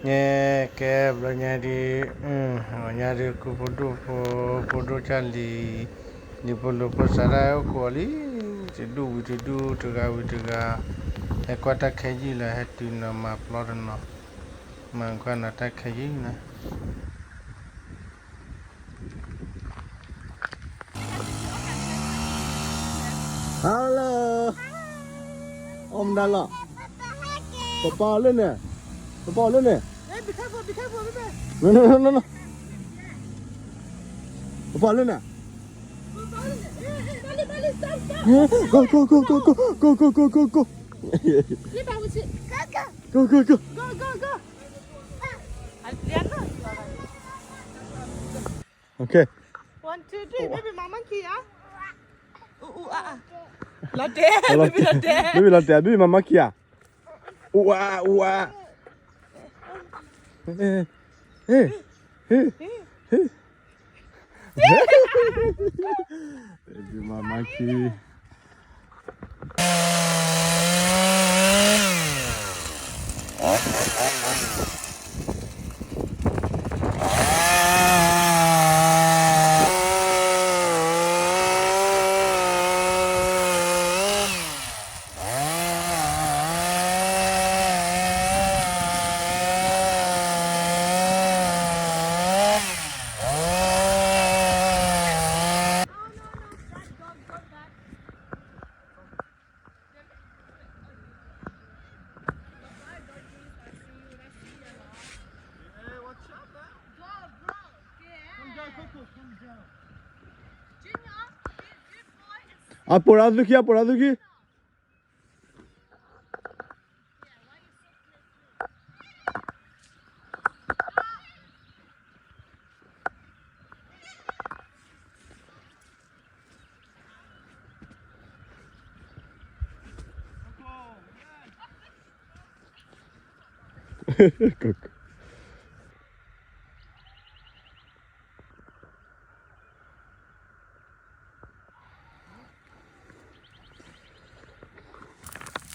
ကဲ ဘျီညါဒ်, ညါဒ် ကူဖိဒိၣ်ဖိ, ဖိဒိၣ်ကၢ်လံၤ, လံၤဖိလိာ်ဖိစးဒၣ်အိၣ်ကိးလံ, တဒူၣ်ဝံၤတဒူၣ် တဂၤဝံၤတဂၤ, ဟဲကွၢ်တၢ်ခဲယုၢ်လၢဟဲတုၤနီၤ မၤပျီတနီၤ, မၤကွၢ်နီၤတၢ်ခဲယုၢ်လၢ Hello. အီၣ်မတၤလီၤ. ပပၢ်လၢန့ၣ်, ပပၢ်လၢန့ၣ်, ပပၢ်လၢန့ၣ်, go go go go go go go go go. လီၤတဲာ်, baby လီၤတဲာ်, baby မၤမၤခံဧါ. အိၣ်အါ, အိၣ်အါ, ဟ့ၣ်, ဟ့ၣ်, ဟ့ၣ်, baby မၤမၤခံ. Apo ra duki, apo ra duki.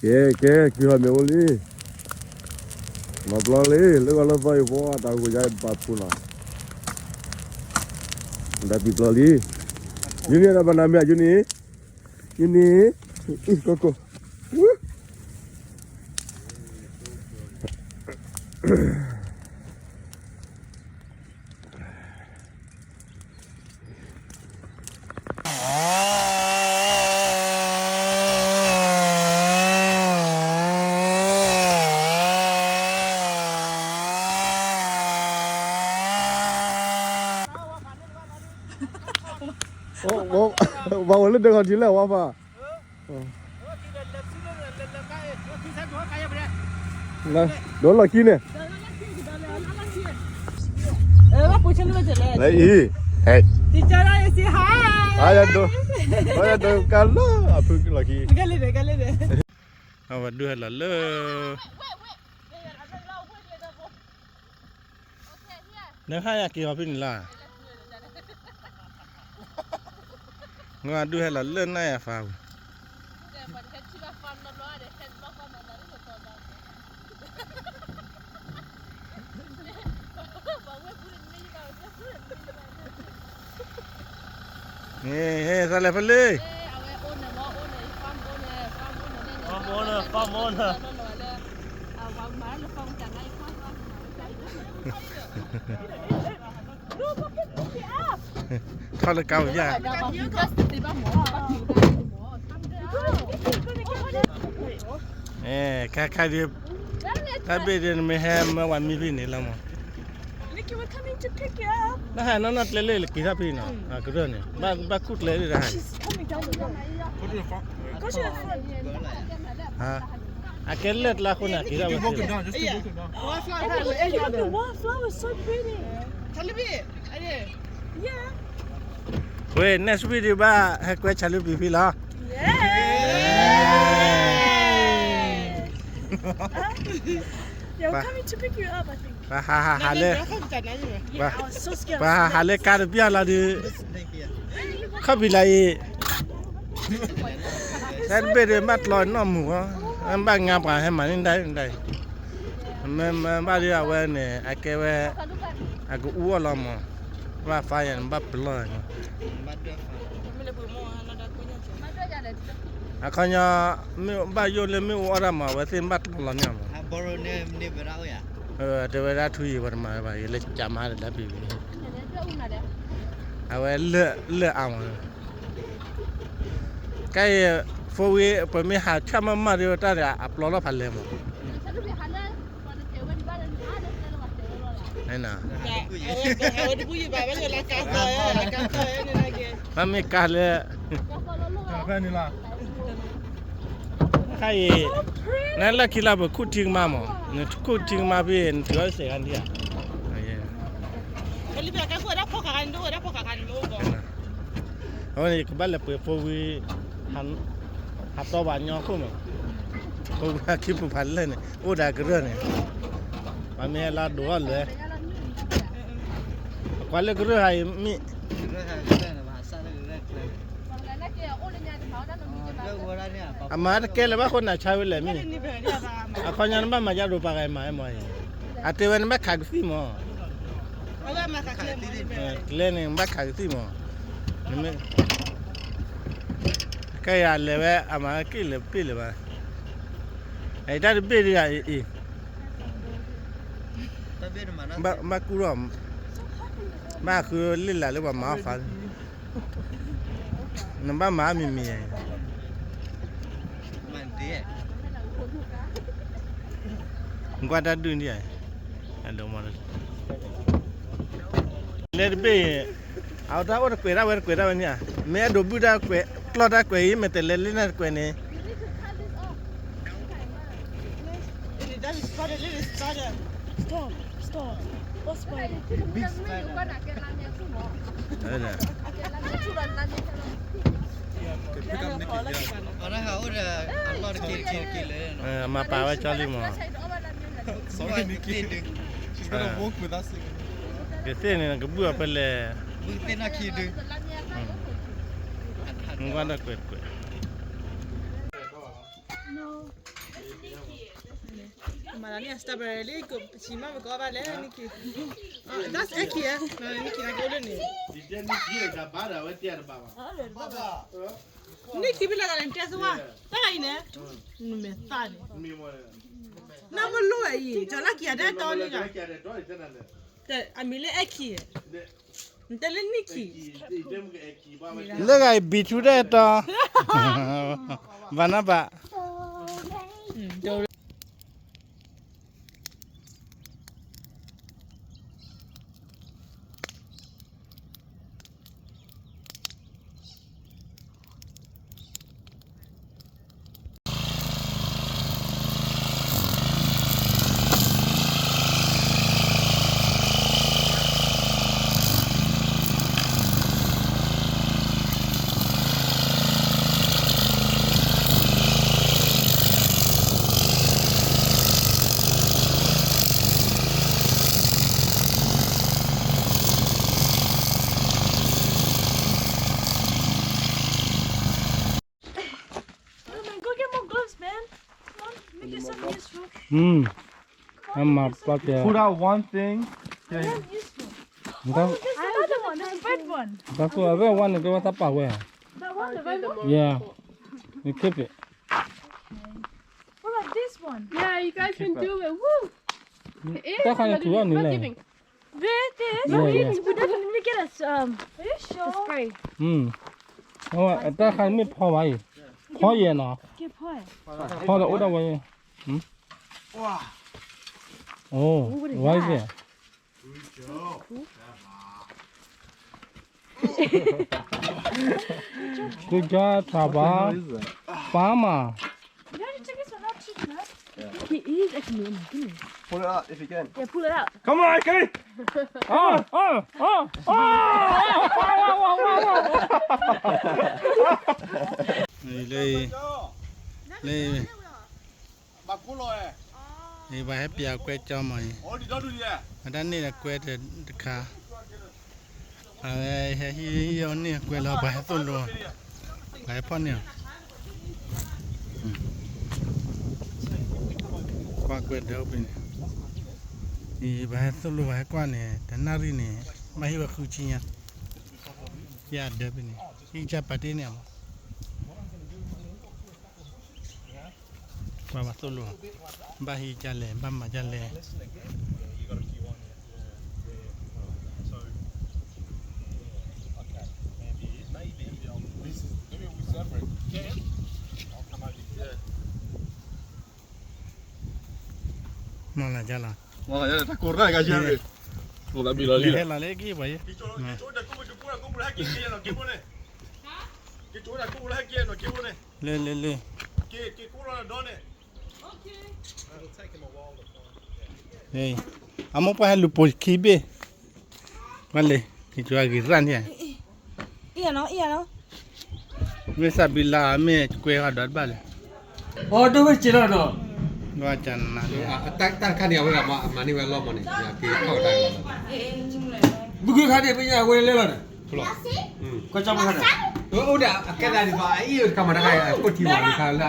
Kê, kê, kê, hoi mê ôli. Mă blong li, lơ gâ lơ vơi vó, ta gô ya ba phu nă. Đa bi blong li. Yuni đa ba nă mê yuni. Yuni. Ih, kô, kô. Wa wa lơ dơ kâ dì lơ wa pa. Dôr lọ ki nê. Lơ i. Hê. Aya dô. Aya dô ka lơ a phu lọ ki. Ka lê dê, ka lê dê. A wa du hê lọ lơ. Nê ha ya kì hò phí nì la. Ngà đu hê lỏ lơ nai a phao. Hê, hê, sa lê phá lê. Farm owner, farm owner. Thao lơ kau ya. Ê, kha kha dê. Tha bê dê mê hê mê wa mì phí nê la mò. Nà hê nò nò tlê lê lê kì tha phí nò. Kì rơ nê. Ba ba khúc tlê lê ra hê. Hả? À, cái lượt là khu nè, kì ra bật kì. Wow, flower is so pretty. Chalubi, are. Yeah. Wait, next video ba, hê quay Chalubi phi lo. Yeah. They're coming to pick you up, I think. Ba ha ha ha lê. Ba ha ha lê ka dê bia la dê. Khóa bì la ê. Ê bê dê bác lo nọ mù á. Bác ngà bà hê mà nên đây, đây. မ့ၢ်မ့ၢ်ဘၣ်ဒီးအဝဲန့ၣ် အကဲဝဲ အကအူအီၣ်လီၤမး, ဘၣ်ဖးယံၤန့ၣ် ဘၣ်ပျီၢ်ယံၤမး, အခီညီ မ့ၢ်ဘၣ်ယိၣ်လၢမ့ၣ်အူအီၣ်တၢ်မး အဝဲသ့ၣ်ဘၣ်ပျီၢ်လီၤန့ၣ်မး, တဲဝဲဒၣ်ထူယံၤပှၤတမၤဝဲဘၣ် ယလဲၤကးမါတဒၣ်ပံၤဝံၤ, အဝဲလၢၢ်အါမး, ကဲအံၤ four wheel ပမ့ၢ်ဟးဆၣ်မးမးဒီးတၢ်ဒီးအပျီၢ်လီၤဖးလဲၢ်မး ဘၣ်မ့ၢ်ကါလၢ ခါအံၤ နလၢခံလၢပခူၣ်ထံကမါမး နခူၣ်ထံကမါဖဲ နထုးအီၣ်စဲးခါဒံးဧါ, အဝဲန့ၣ် ယကဘၣ်လဲၤပှ့ၤ four wheel ဟးတီဘၣ်ညီခိၣ်မး, four wheel ဟးခံပူၤဖးလဲၢ်န့ၣ် အိၣ်ဒီးကရၢၢ်န့ၣ်, ပှၤမ့ၢ်ဟဲလၢဒိးထီၣ်လွဲ, ကွၢ်လၢကရၢၢ်ဟးအံၤမ့ၢ် အမၤတကဲလၢၤဘၣ်ဃိနၤဆါဝဲလဲၣ်မ့ၢ်, အခီညီနဘၣ်မၤယါဒိးပာ်ဂၤမၤမးအံၤ, အတဲဝဲနဘၣ်ခးကသံၣ်မး, ကျဲန့ၣ် နဘၣ်ခးကသံၣ်မး, နမ့ၢ် ကဲယၤလဲၤဝဲ အမၤက့ၣ်လၢၤပ့ၣ်လၢၤဘၣ်, အတၢ်တဘ့ၣ်ဒံးဧါအံၤ, ဘၣ်ကူၣ်ထီၣ်, ဘၣ်ဃုလ့ၣ်လးလၢပှၤမၤအီၣ်ဖး, နဘၣ်မၤမံၤမံၤ, ကွၢ်တၢ်ဒုးဒံးဧါ, လဲၤတဘ့ၣ်အံၤ, အဝဲတၢ်အိၣ်တကွဲးဒၣ်ဝဲတကွဲးဒၣ်ဝဲန့ၣ်ဧါ, မ့ၢ်အဲၣ်ဒိးဘုၣ်တၢ်ကွဲး ကျီၢ်တၢ်ကွဲးအံၤ မ့ၢ်တလဲၤလၢန့ၣ်တကွဲးန့ၣ် Stop, stop. What's spider? Big spider. Mapá wá chó lí mọ. Sorry, Nikki. She's gonna walk with us. ကသ့ၣ်န့ၣ် ကဘုၣ်အီၤဖဲလဲၣ်. မ့ၢ်ကွၢ်ဒီးကွဲးကွဲး. Mama, strawberry, ko, si ma ko ba le, Nikki. Ah, that's Eki, eh? No, Nikki, na ko le ni. Nikki, bila ka lente suwa. Ta ine. No me tani. Na mo lo ai. Jala ki ada to ni ka. Te, a mi le Eki. Nte le Nikki. Leka i bitu de to. Banaba. Go get more gloves, man. Come on, make yourself useful. Hmm. Come on, make yourself useful. Put out one thing. Make yourself useful. Oh, there's another one. There's a red one. That's what I want to do. What's up, where? That one, the red one? Yeah. You keep it. What about this one? Yeah, you guys can do it. Woo! It is. Not giving. This, this, yeah, yeah. We definitely get a, um, are you sure? A spray. Mm. Oh, that kind of ဖီဝါအံၤ. ဖီယဲၢ်နီၤ. ဖီဒီးအိၣ်ဒၣ်ဝဲ. Hmm? Wow. Oh, what is that? Good job, Trevor. Farmer. Did I just take this one out too, Trevor? Yeah. He is actually, oh my goodness. Pull it out if you can. Yeah, pull it out. Come on, Eki! Oh, oh, oh, oh! Lê, Lê. ပှၤဟဲပျးကွဲးကၠီမးအံၤ, အတၢ်န့ၣ်ဒီးကွဲးတခါ, အဝဲဟဲဟံးအီၤန့ၣ်ကွဲးလီၤ ပှၤဟဲသိၣ်လိ, ပှၤဟဲဖီၣ်န့ၢ်အီၤ, ကွၢ်ကွဲးဒီးအိၣ်ဖဲန့ၣ် ဘၣ်ဟဲသိၣ်လိဘၣ်ဟဲကွၢ်န့ၣ် တနၣ်ရံၣ်န့ၣ် ဘၣ်ဟ့ၣ်ဝဲဃုဆံညါ, ယဒၢဖဲန့ၣ် ဟံၣ်ကစၢ်ပာ်တ့ၢ်န့ၣ်မး, ဘၣ်မၤသိၣ်လိ, ဘၣ်ဟံးကလဲၣ် ဘၣ်မၤကလဲၣ်. Maybe, maybe, um, this is, maybe we separate. Yeah. I'll come over here. မၤလၤကလီၤ, တၢ်ကိးရၣ်ကယဲၢ်, ဟဲလီၤလၢက့ၤပှၤယဲၢ်, လၢလၢလၢ, အမိၢ်ပှၢ်ဟဲလူၤပိာ်ခံဘ့ၣ်, ပှၤလဲၤ, က့ၤကဂ့ၤရၣ်န့ၣ်, မ့ၢ်သးဘံလါမ့ၢ်ကွဲဃီဒီးတဘၣ်လဲၣ်, အဝဲကနၤ, တၢ်တခါန့ၣ် အဝဲဒၣ်မၤန့ၢ်ဝဲအလီၢ်မးန့ၣ်, မုၢ်ဂ့ၤခါန့ၣ် ပညါဝဲလဲၤလီၤန့ၣ်, ကွၢ်ကၠီမုၢ်ခါန့ၣ်, အိၣ်ဒၣ်အကဲသးဒ်သိးအအံၣ်အိၣ်တခါမးတခါ, အိၣ်တနံၤညါအံၤ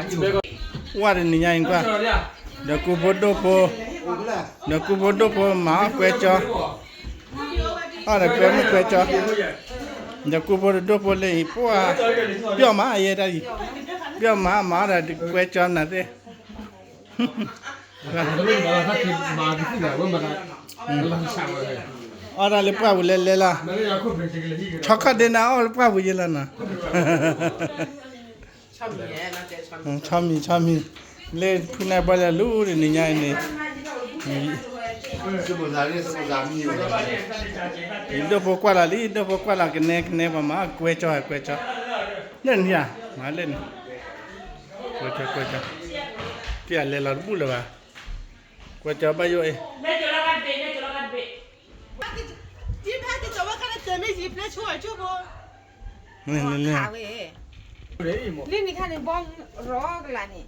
ကွၢ်, ဒီးကူဖိဒိၣ်ဖိ, ဒီးကူဖိဒိၣ်ဖိမၤအီၣ်ကွဲကၠီ, အီၣ်ဒီးကွဲမုၢ်ကွဲကၠီ, ဒီးကူဖိတဒိၣ်ဖိလၢအံၤ ပှၢ်, ပျီၢ်မးအယဲတၢ်အံၤ, ပျီၢ်မးမၤအီၣ်ဒီးကွဲကၠီနၤသ့ၣ် အီၣ်တၢ်လၢပှၢ်ပူၤလဲၤလဲၤလီၤ, ဆီခီၣ်ဒ့နၤအီၣ်လၢပှၢ်ပူၤယဲလီၤနီၤ, ဆီမံၤ ဆီမံၤ, လၢဖုနၢ်ဘၣ်လၢလူၤတနံၤညါအံၤန့ၣ်, ယဒိၣ်ဖိကွၢ်လီၤလံ ဒိၣ်ဖိကွၢ်လီၤ ကနဲကနဲပှၤမၤကွဲကၠီကွဲကၠီ, လၢနံၤဧါ, မၤလၢနံၤ, ကွဲကၠီကွဲကၠီ, တၢ်လဲၤလီၤတဘူၣ်လၢၤဘၣ်, ကွဲကၠီဘၣ်ယိၣ်အ့ၣ်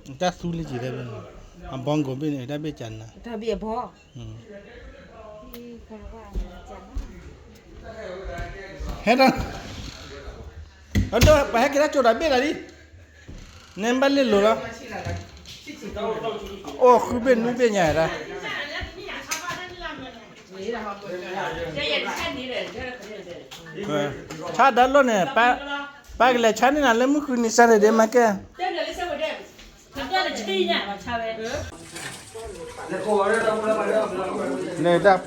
တၢ်သူလံကံၤတၢ်ဘ့ၣ်န့ၣ်, အဘီကီးဘ့ၣ်န့ၣ် တၢ်ဘ့ၣ်ကနၤ, ဟဲတၢ်, ပဟဲက့ၤတၢ်ကၠိဒီးဘ့ၣ်လီၤလံ, နဲဘၣ်လ့ၣ်လိၤလီၤ, အိၣ်ဃုဘ့ၣ်နွံဘ့ၣ်ညါဒၣ် ဆါဒၢလိၣ်န့ၣ်, ပၢ်ကလဲၤဆါန့ၢ်နၤလၢမုၢ်ဃုနံၤ Saturday market, န့ၣ်တၢ်ပီၤလံဒိၣ်ဃါလၢ်လၢ်လံဧါ,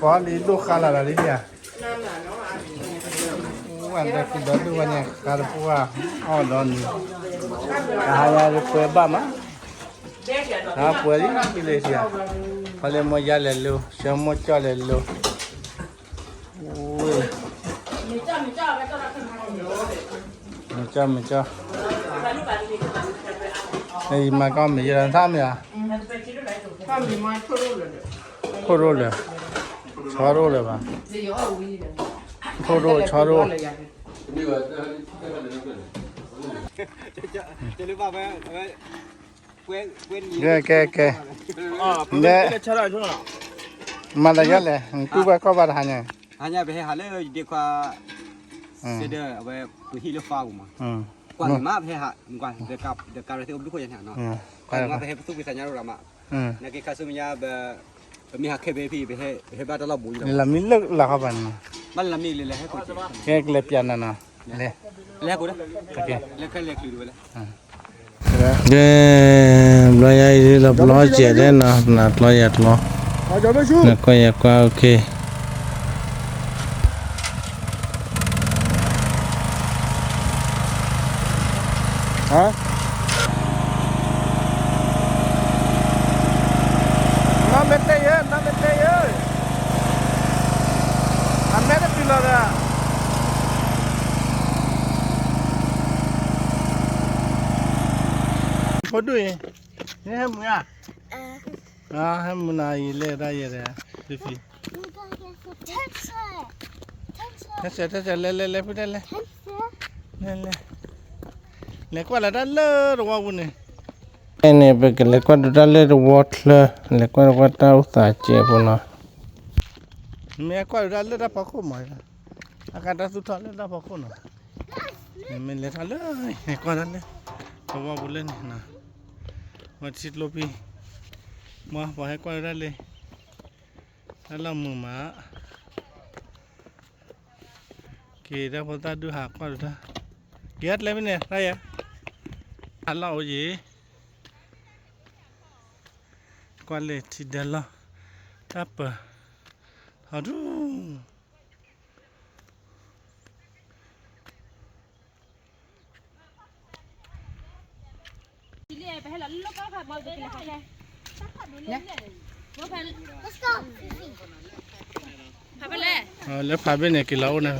ဝဲဒၣ်ကူဒီဒိၣ်ဝဲန့ၣ် ဃါတပှၢ်အီၣ်ဒီးနံၤ, ကဟါညါတပှဲၤဘၣ်မး, ဟါပှဲၤလံလံဧါ, ပှၤလၢမိၢ်ယါလဲၤလိၤ ဆၢမိၢ်ကၠီၣ်လဲၤလိၤ ဝ့ၢ်, မုၢ်ကၠီၣ် မုၢ်ကၠီၣ်, ယမၤကီၢ်မ့ၢ်ယဲလီၤ ထါမ့ၢ်ဧါ, ထိၣ်ရိၣ်လၢာ်, ဆီရိၣ်လၢာ်ဘၣ်, ထိၣ်ရိၣ် ဆီရိၣ်, ကဲ ကဲ ကဲ, မၤတၢ်ယါလဲၣ် နတူၢ်ဘၣ်ခီၣ်ဘၣ်တဟါညါ, ဟါညါပဟဲဟးလၢယဒ့ခွါ, စဲဒၣ် အဝဲပဟံၣ်လၢဖးပူၤမး, ကွၢ်မ့ၢ်မး ပဟဲဟး, ဒီးကါရသ့ၣ်အိၣ်ဘျုးခိၣ်ညါန့ၣ်, ကွၢ်မ့ၢ်မး ပဟဲပသူၣ်ဖှံသးညီရိၤရၤမး, နာ်က့ခါဆူမဲာ်ညါ ပမ့ၢ်ဟးခဲဘဲဖဲ ပဟဲဘၣ်တၢ်လီၢ်ဘူးလီၤ, လၢမံလၢလၢ်ခီပၤန့ၣ်, ဘၣ်လၢမံလၢလၢဟဲခိၣ်, ကဲကလဲၤပျးနၤနီၤ, လဲၤ, လဲၤဟဲခိၣ်, လဲၤခဲလဲၤချုးတဝဲလဲၣ် ကဲ, ဘျီယါအံၤလီၤပျီစဲးဒဲးနီၤ, နၤပျီယၤပျီ, နကွၢ်ယၤကွၢ် okay. နီၢ်မဲာ်တဲယဲ, နီၢ်မဲာ်တဲယဲ, အမဲာ်တတုၤလီၤဒီး ဖိဒူၣ်အံၤ, နဟဲမုာ်ဧါ, ဟဲမုာ်နၤအံၤလဲၣ်တၢ်ယဲၢ်ဒီး, ဖံဖံ, ထဲစဲး ထဲစဲး လဲၤ လဲၤ လဲၤ ဖုတဲလဲၤ, လဲၤ လဲၤ, လဲၤကွၢ်လၢတၢ်လၢတဝီပူၤန့ၣ်, ဖဲန့ၣ် ပကလဲၤကွၢ်ဒိးတၢ်လၢတဝီချၢ, လဲၤကွၢ်တၢ်အိၣ်သးစဲးဖိနီၤ, မ့ၢ်ကွၢ်ဒိးတၢ်လၢတၢ်ဖီခိၣ်မး, အကါတၢ်သူၣ်ထီၣ်လၢတၢ်ဖီခိၣ်နီၤ, မ့ၢ်လဲၤထီၣ်လၢ ကွၢ်တၢ်လၢ တဝီပူၤလၢန့ၣ်, ဝဲထံကျိဖံ, မ့ၢ်ပှၤဟဲကွၢ်ဒိးတၢ်လၢ တၢ်လီၢ်မုာ်မး, က့ၤတၢ်ဖိသၣ်ဒုးဟးကွၢ်ဒုးတၢ်, က့ၤအကျဲဖဲန့ၣ် တၢ်ယဲ, ဟးလီၢ်အိၣ်ယံၤ, ကွၢ်လၢထံဒၢလီၢ်, တၢ်ပၢၤ, ဟီဒူ လၢဖးဘ့ၣ်န့ၣ် က့ၤလီၤအိၣ်န့ၣ်,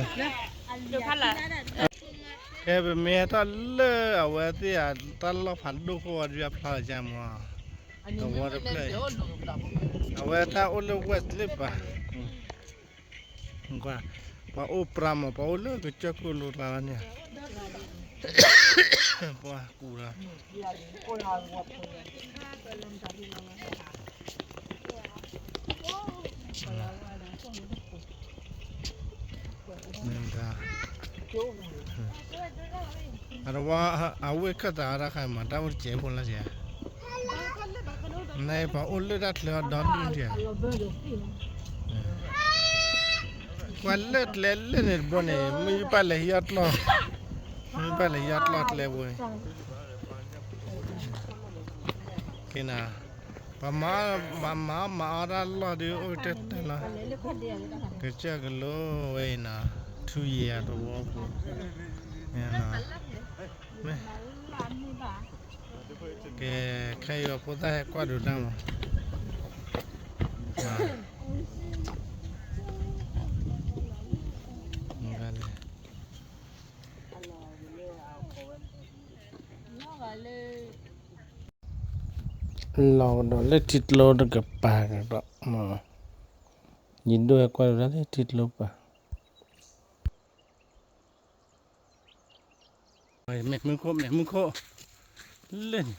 ကဲ ပမ့ၢ်ဟဲထီၣ်လၢအဝဲသ့ၣ်အတၢ်လီၢ်ဖးဒိၣ် ခိၣ်ဝါဒုးအဖျါလီၤကမး, သဝီတဖျၢၣ်အံၤ, အဝဲတၢ်အိၣ်လၢဝဲၢ်လၢပၤ ကွၢ်, ပှၤအိၣ်ပြးမး ပှၤအိၣ်လၢကစၢၢ်ခိၣ်လိၤကျါန့ၣ်, ပှၤကူၣ်လီၤ, မ့ၢ်ဒၣ်, အတဝါ, အဝ့ၢ်ခၢၣ်သးအတၢ်ခါမး တၢ်အိၣ်တစဲးဖိလၢယဲ, နပှၤအိၣ်လၢတၢ်ချၢအဒီဒူၣ်ဧါ, ကွၢ်လၢကျဲလၢန့ၣ်တဘိန့ၣ် မ့ၢ်ယပၢ်လဲၤဟံးအီၣ်ကျီၢ်, မ့ၢ်ယပၢ်လဲၤဟံးအီၣ်ကျီၢ်ကျဲဘိန့ၣ်, ကဲနၤ, ပှၤမၤ, ပှၤမၤအီၣ်တၢ်လီၢ်ဒုးအိၣ်ကတၢၢ်တၢၢ်လီၤ, ကစၢၢ်ကလိဝဲအံၤနၤ, ထူယံာ်အသဝီပူၤ, မ့ၢ် ကဲ, ခဲအံၤအဖိသၣ်ဟဲကွၢ်ဒိးတၢ်မး, လီၤကဒီးလၢထံကျိတကပၤဒီး, ယဒိၣ်ဟဲကွၢ်ဒိးတၢ်လၢထံကျိပၤ မဲာ်မုၢ်ခိၣ်, မဲာ်မုၢ်ခိၣ်, လၢန့ၣ်,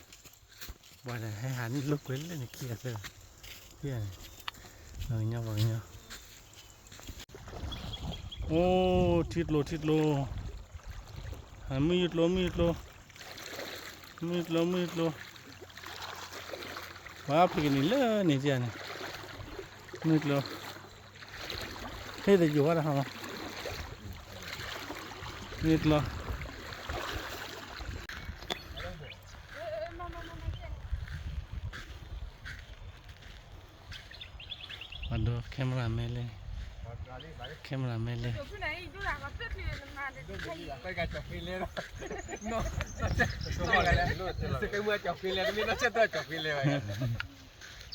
ပှၤဒီးဟဲဟးန့ၣ်လိာ်ကွဲလၢန့ၣ်ခံဂၤသၢဂၤ, ဖဲန့ၣ်, ပှၤကညီ, ပှၤကညီ, အိၣ်, ထံကျိ, ထံကျိ, မုၢ်ယကျိ, မုၢ်ယကျိ, မုၢ်ယကျိ, မုၢ်ယကျိ, ပှၤဖံးကနံၤလၢန့ၣ်ကန့ၣ်, မုၢ်ယကျိ ဟ့ၣ်တယိၤဝဲဒၣ်ဟီ, မ့ၢ်ကျီ, အဒိ camera man လဲၣ်, camera man လဲၣ်,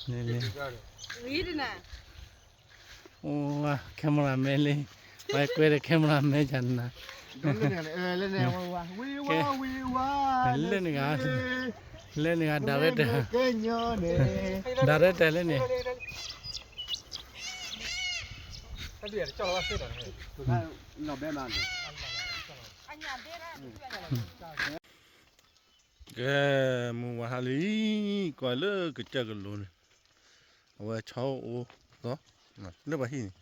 လဲၣ်, လဲၣ်. အိၣ်ဝဲ camera man လံ, ပှၤကွဲဒီး camera man ယၤနၤ, လၢန့ၣ်ဂၤ, လၢန့ၣ်ဂၤ director, director လၢန့ၣ်, ကဲ, မုၢ်ဝါဟါလံ, ကွၢ်လၢကစၢၢ်ကလိန့ၣ်, အဝဲဆီအိၣ်အိၣ်သီ, လၢပှၤဟံၣ်န့ၣ်,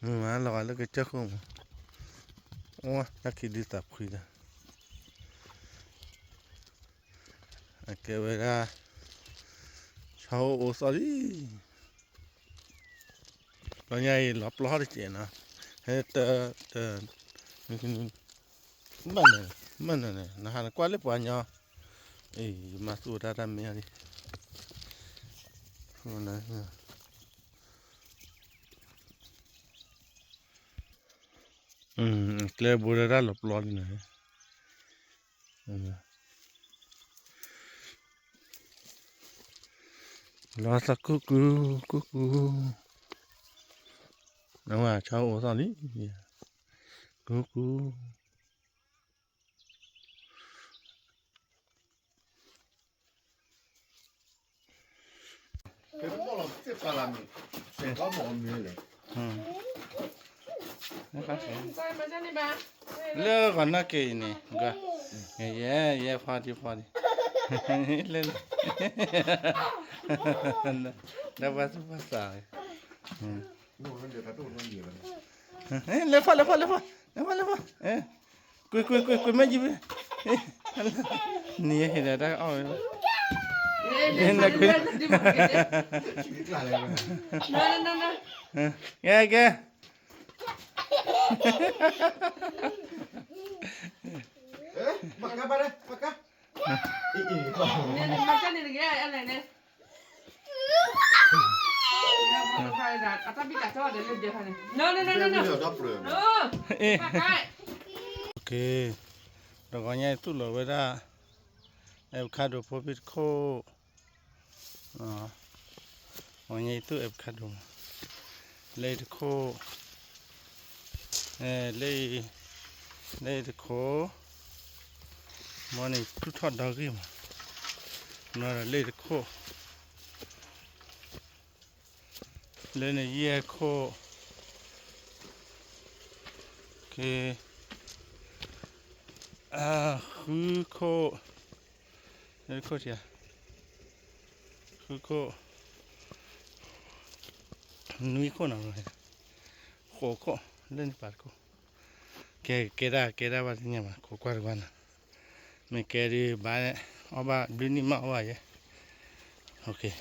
မုၢ်ဝါလီၤဂာ်လၢကစၢၢ်ခိၣ်မး, အိၣ်တၢ်ခံဒုသးဖှံတၢ်, အကဲဝဲဒၣ်, ဆီအိၣ်အိၣ်သီလံ. လီၤညါအံၤလီၤပျီတစဲးနီၤ, ဟဲတ, တ, မ့ၢ်န့ၣ်, မ့ၢ်န့ၣ်, နဟးနကွၢ်လၢပှၤညီ, အံၤ ယမၤသူၣ်တၢ်တၢ်မ့ၢ်အီၤလံ, ကျဲဘိလၢတၢ်လီၤပျီလံနီၤ. လီၤသးကူၣ်ကူၣ်, ကူၣ်ကူၣ်, နဝဲဆီအိၣ်သီလံ, ကူၣ်ကူၣ်. လၢဂီၤနၢ်က့ၤအံၤန့ၣ်, ယဲ, ယဲဖီဒံဖီဒံ, လၢ, လၢဘၣ်သူၣ်ဘၣ်သး, လဲၤဖီ, လဲၤဖီ, လဲၤဖီ, လဲၤဖီ, လဲၤဖီ, ကွံာ်ကွံာ်ကွံာ်ကွံာ်မ့ၢ်ယံၤ, နံၤဟ့ၣ်ဒီးတၢ်အီၣ်ဝဲလီၤ. နခွံ, ကဲ ကဲ, တဂီၤညါအံၤသူၣ်လီၤဝဲဒၣ် avocado ဖိဖဲတခိၣ်, ဂီၤညါအံၤသူၣ် avocado မး, လၢတခိၣ်, လၢ, လၢတခိၣ်, မ်န့ၣ်တူၢ်ထီၣ်ဒီဂ့ၢ်မး, ဒီးလၢတခိၣ်, လၢန့ၣ်ယဲၢ်ခိၣ်, က့, ဃုခိၣ်, လၢခိၣ်ထံဧါ, ဃုခိၣ်, နွံခိၣ်နီၤ, ဃိးခိၣ်, လၢန့ၣ်ပာ်တခိၣ်, ကဲ, ကဲဒၣ် ကဲဒၣ်ဘၣ်တညၣ်ဘၣ် ခိးကွၢ်တကွၢ်နီၤ, မ့ၢ်ကဲဒုးဘၣ်, အီၣ်ဘၣ်ဘျုးနံၣ်မးအီၣ်ဘၣ်ယဲ,